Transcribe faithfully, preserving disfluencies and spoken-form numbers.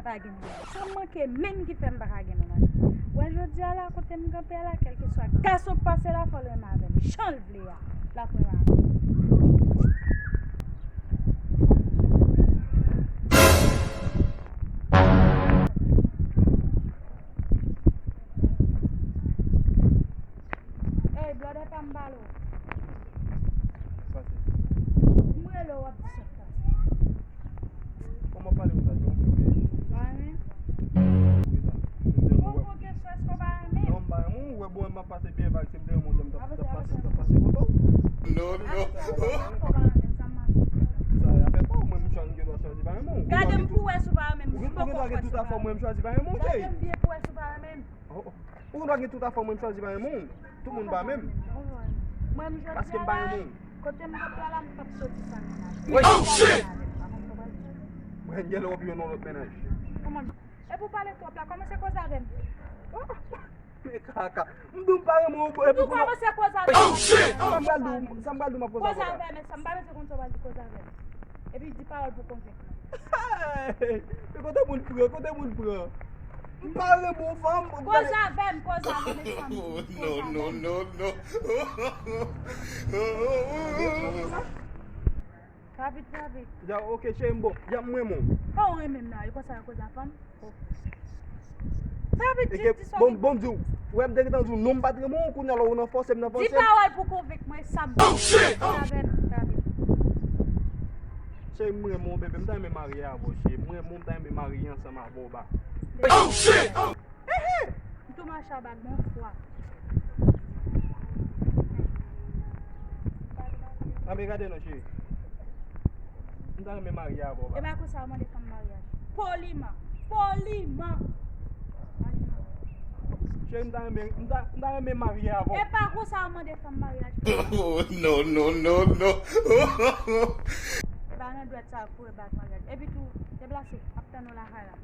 Pa gen mennaj. Sa manke menm ki fè m pa ka gen mennaj. Wè jodi a la, kote m kanpe a la, kèlkeswa gason k pase la, fò l renmen avè m. Jan l vle a, l ap renmen avè m. Ey, blòdè pa m pale w. Sa se. M rele w, w ap di sa k pase. Kòman w pale konsa, Jan? Pa renmen? Poukisa? Pwovoke sou èske w pa renmen? Non, m pa renmen w. Ou wè, bon, m ap pase byen, pa se m te renmen w, m t ap, t ap pase, t ap pase kote w. Non, non. Sa, afè pa w, mwen, m chwazi, m gen dwa chwazi pa renmen w. Gade m pou w wè si w pa renmen m. Ou gen, ou gen dwa gen tout afè w, mwen, m chwazi pa renmen w, cheri. Gade m byen pou w wè si w pa renmen m. Oh, oh. Ou gen dwa gen tout afè w, mwen, m chwazi pa renmen w. Tout moun pa menm. Mwen, m jodi a la, kote m kanpe a la, m p ap soti san mennaj. Oh, shit! Mwen, gen lè w ap jwenn yon lòt mennaj. Kòman? Epi w pale twòp la, kòmanse koze avè m. Oh, men kaka. M di w m pa renmen w, epi ou kòmanse koze avè m. Oh, shit! Sa m pral di w, sa m pral di w, m ap koze avè w. Koze avè m, sa m pa bezwen konn sa w pral di, koze avè m. Epi di pawòl pou konvenk mwen. Hey! Men kote moun pran, kote moun pran? M pa renmen w, fanm. Koze avè m, koze avè m, fanm. Oh, non, non, non, non. Rapid, rapid. Ya, ok, cheri m, bon. Ya, m renmen w. Kòman w renmen m nan? E konsa yo koze a fanm? Sa vle di, di sa. Bon, bon, di w. Ou wè m te gentan di w non, m pa t renmen w, kounye a la ou nan fòse m nan fòse m. Di pawòl pou konvenk mwen sa m. Oh, shit! Sa vle di, sa vle di. Cheri, m renmen w, bebe, m ta renmen marye avè w, cheri. M renmen w, m ta renmen marye ansanm avè w, ba. Oh, shit! M tou mache a bag, bon fwa. Anben gade non, cheri. M ta renmen marye avè w, ba. E pa konsa yo mande fanm maryaj. Poliman. Poliman. Cheri, m ta renmen, m ta, m ta renmen marye avè w. E pa konsa yo mande fanm maryaj. Oh, non, non, non, non. E pa nan dwèt sa yo foure bag maryaj. Epi tou, deplase, m ap tann ou lakay la.